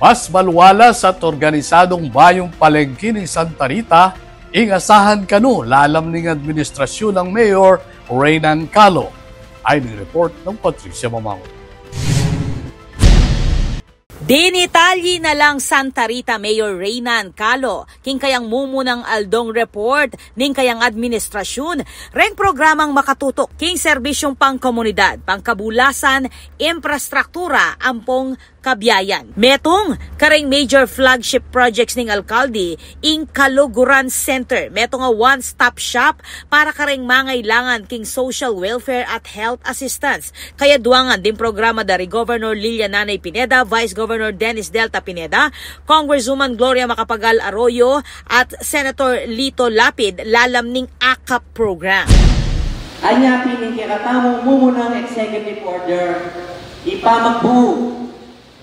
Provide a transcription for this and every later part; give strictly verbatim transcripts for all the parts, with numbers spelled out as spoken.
Mas maluwalas at organisadung bayung palengki ning Santa Rita ing asahan kanu lalam ning administrasyun nang Mayor Reynan Calo. Ay ning report nang Patricia Mamango. Dinitalye na lang Santa Rita Mayor Reynan Calo king kayang mumunang aldong report ning kayang administrasyun reng programang makatutuk king serbisyung pangkomunidad, pangkabulasan, imprastruktura ampong kabiayan. Metung kareng major flagship projects ning alkalde, ing Kaluguran Center, metung a one-stop shop para kareng mangailangan king social welfare at health assistance. Kayaduangan ding programa da ri Governor Lilia Nanay Pineda, Vice Governor Dennis Delta Pineda, Congresswoman Gloria Macapagal Arroyo, at Senator Lito Lapid lalam ning akap program. Anya pin ing kekatamung mumunang executive order, ipamagbu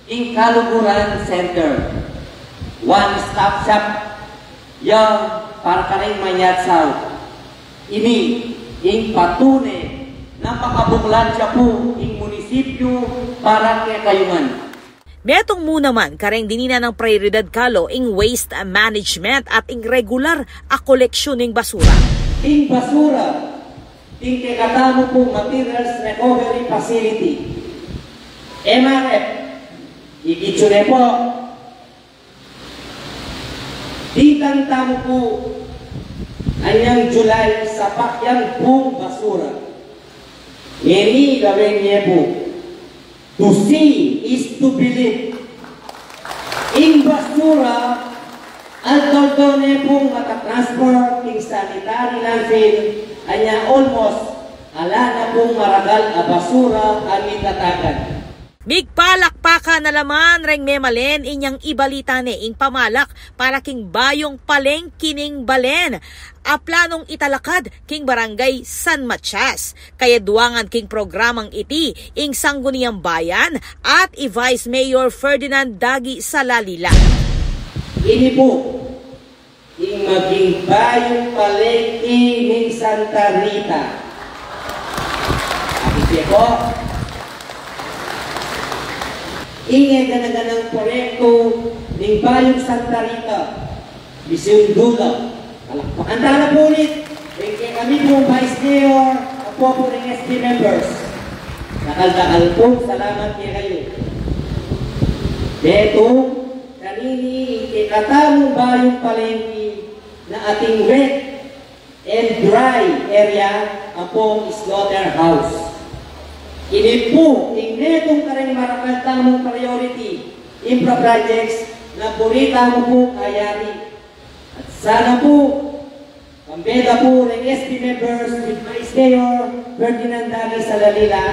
ing Kaluguran Center, one-stop shop ya para kareng manyatsaw. Ini ing patune na makabuklat ya pu ing munisipyu para kekayu ngan. Metung mu naman kareng dininan nang prioridad Calo ing waste management at ing regular a koleksyon ning basura. Ing basura king kekatamu pung Materials Recovery Facility, M R F, ikit yu ne pu. Dinan tamu pu anyang July, sapak yang pung basura. Ngeni lawen ye pu. To see is to believe. Ing basura, aldo-aldo ne pung matatransfer king sanitary landfill, anya almost ala na pung maragal a basura a mitatagan. Migpalakpakan na la man reng memalen inyang ibalita ne ing pamalak para king bayung palengki ning balen a planung italakad king Barangay San Matias. Kayaduangan king programang iti ing Sangguniang Bayan at i Vice Mayor Ferdinand Dagi Salalila. Ini pu ing maging bayung palengki ning Santa Rita. Akit ye pu. Ing e gana-ganang proyektu ning bayung Santa Rita, misundu la. Palakpakan tala pu ulit ring kekami pung Vice Mayor, ampo pu ring S B members. Dakal-dakal pung salamat kekayu. Metung kanini ing kekatamung bayung palengki na ating wet and dry area ampong slaughterhouse. Ini pu ing metung kareng marakal tamung priority infra projects na buri tamu pung ayari. At sana pu, pambeda pu reng S B members with Vice Mayor Ferdinand Dagi Salalila,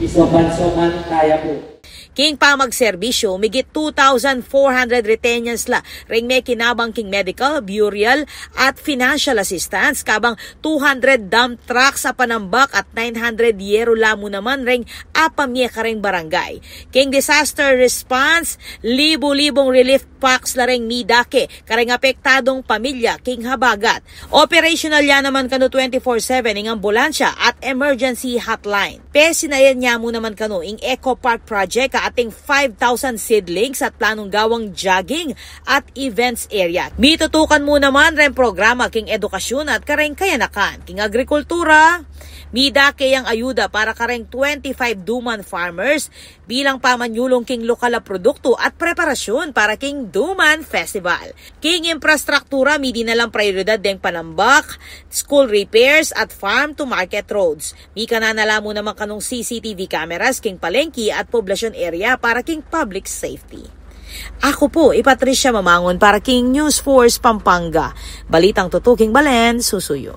isopan-sopan taya pu. King pamagserbisyu, migit two thousand four hundred retainers la reng mekinabang king medical, burial, at financial assistance, kabang two hundred dump trucks a panambak at nine hundred yeru la mu naman reng apamye kareng barangay. King disaster response, libu-libung relief packs la reng midake kareng apektadung pamilya king habagat. Operational ya naman kanu twenty-four seven ing ambulansya at emergency hotline. Pesinayan ya mu naman kanu ing Eco Park Project a ating five thousand seedlings at planung gawang jogging at events area. Mitutukan mu naman reng programa king edukasyun at kareng kayanakan. King agrikultura, midake yang ayuda para kareng twenty-five Duman farmers bilang pamanyulung king lokal a produktu at preparasyun para king Duman Festival. King imprastruktura, midinalang prioridad deng panambak, school repairs, at farm to market roads. Mikanana la mu naman kanung C C T V cameras king palengki at poblacion area para king public safety. Aku pu i Patricia Mamangun para king News Force Pampanga. Balitang tutuking balen, susuyu.